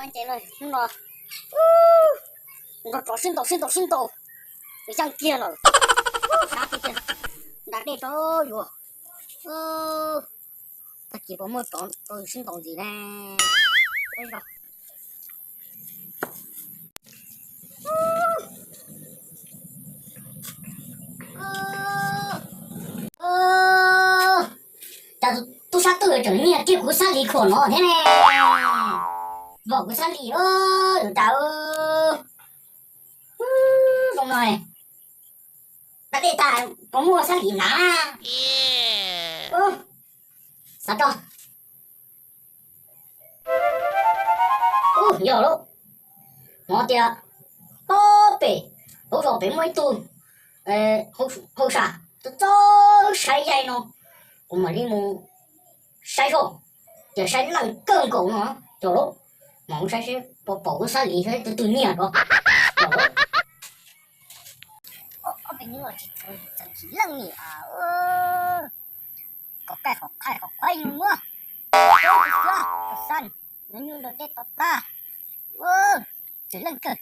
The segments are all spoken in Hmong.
Ces hnub no nrog tsov sib ntaus sib ntaus sib ntaus, yeej kiag lawm. Sab tiag tiag, nra dej rau yuav. Tag kis puas muaj tsov rau sib ntaus ntxiv ne? Cas tus tub sab twg tseem nyiag kiag kuv sab lis khuam no thiab ne? Vom kuv sab lis, yus tas zoo no, nra dej tag puas muaj sab lis hnav? Xav tso. Ub, yog lauj, hnov tias pob pem hauv zos pem muaj ib tug hauj sam txawj saib yaig no, kuv mam li mus saib seb, ces saib leej kawg nkaus no, yog lauj, mam mus saib seb puas pom kuv sab lis thiab tus twg nyiag no. Ob peb hnub tsis txog tsis leej li, kom kaij qhov qhaij qhov qhuav yus muab, xab, nyob nyob nrog dej to tag, tsis leej kawg,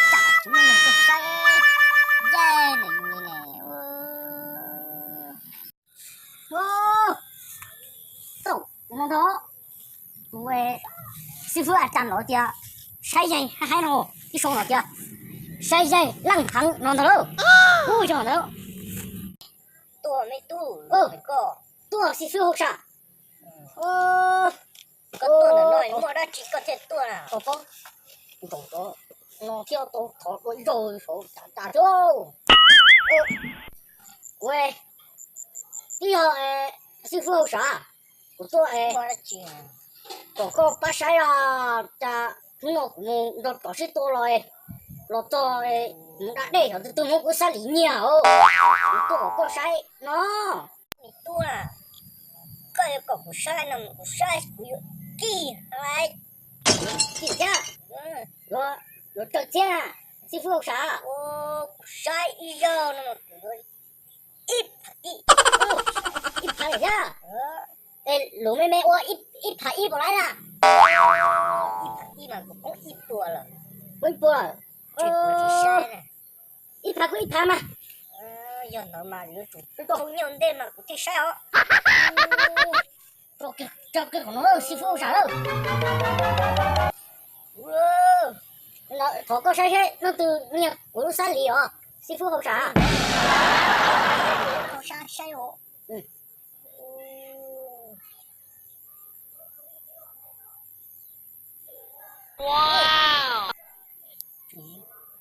tsam tsis muaj neeg tuaj saib yaig ntawm yus li ne. Thaum no ntag, tus xib fwb a tsa los tias saib yaig haib haib no, ib sau los tias saib yaig leej heev no ntag lauj. Ub, yog ntag. Tuaj me tub, tuaj xib fwb hauj sam. Koj tuaj ntawm no muaj dab tsi koj thiaj tuaj na? Ntaus tod no thiab tau thov dua zaug saud tas tas thiab. Kuv twb yog xib fwb hauj sam, kuv tuaj kom koj pab saib os, cas hnub no kuv mus nrog tsov sib tua los, los txog mus da dej yog tus twg muab kuv sab lis nyiag os, kuv tuaj kom koj saib no. Me tub, koj yuav kom kuv saib no kuv saib kuv yuav kis lawm. Kis thiab? Yuav raws txiaj, xib fwb hauj sam. Kuv saib ib zaug no kuv yuav ib phav ib. Ib phav lawm thiab? Es lus me me ua ib phav ib puas laib na? Ib phav ib mas kuv poob ib puas lawm. Poob ib puas lawm. Ib phav kuj ib phav mas. Yog ntawd mas yuav tsum tau nyuaj ntej mas kuv thiaj saib os. Tso kiag qhov no xib fwb hauj sam lawm. Thov koj saib seb leej twg nyiag kuv lub sab lis os, xib fwb hauj sam. Saib os.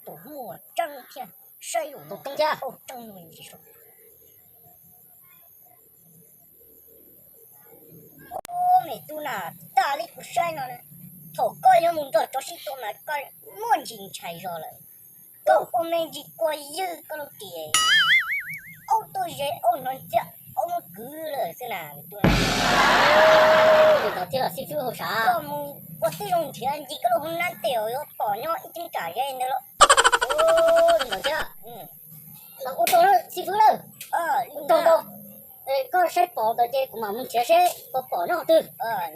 Tus muaj tseeb thiab, saib tus tseeb thiab. Ub, me tub na, tas li kuv saib no, thaum koj yuav mus nrog tsov sib tua mas koj muaj ntsis ntshai zog lawm. Koj ua me ntsis kua ywg koj lub ris, aub tuaj ze aub hnov ntxhiab aub muab kwv lawm xwb na. Ntawd thiab los xib fwb hauj sam, koj mus ua tib zoo nrhiav ncig koj lub hoob nab tes uas yuav pom nyob ib cheeb tsam ze ntawd los. Ntawd thiab, los ua tsaug xib fwb lawm. Ua tsaug ntau. Koj saib pom ntawd ces kuv mam mus nrhiav seb puas pom nyob qhov twg.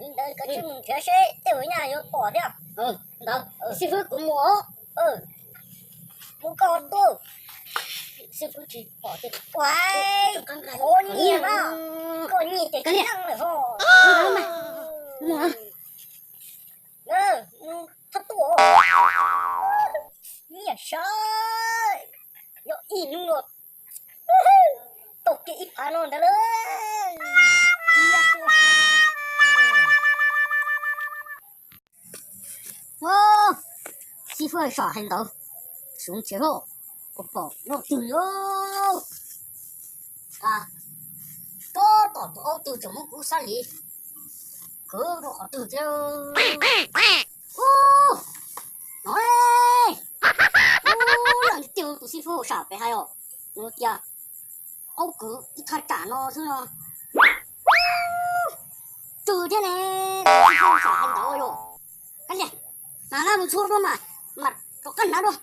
Li ntawd koj mus nrhiav seb tej uas nyaj yuav pom thiab. Ntawd xib fwb kuv mus os. Mus koj tuaj. Xib fwb tsis pom tiag. Qhov nyiag mas, koj nyiag ces tsis leej lawm ho. Mus thab tuaj. Nyiag saib, yog ib hnub no tau kiag ib phav no ntag lauj. Xib fwb hauj sam hais ntawd, suav nrhiav hauj, puas pom nyob twg li. Tab tom tus aub twg tseem muab kuv sab lis kwv rau qhov twg thiab. Ub, no, ub, leej twg tus xib fwb hauj sam pem hais os, nws tias aub kwv ib thaj tsam no xwb no. Tsw thiab ne, xib fwb hauj sam hais ntawd yog. Kab lia, mas laj mus txhua dua mas, mas rov qab hnav dua.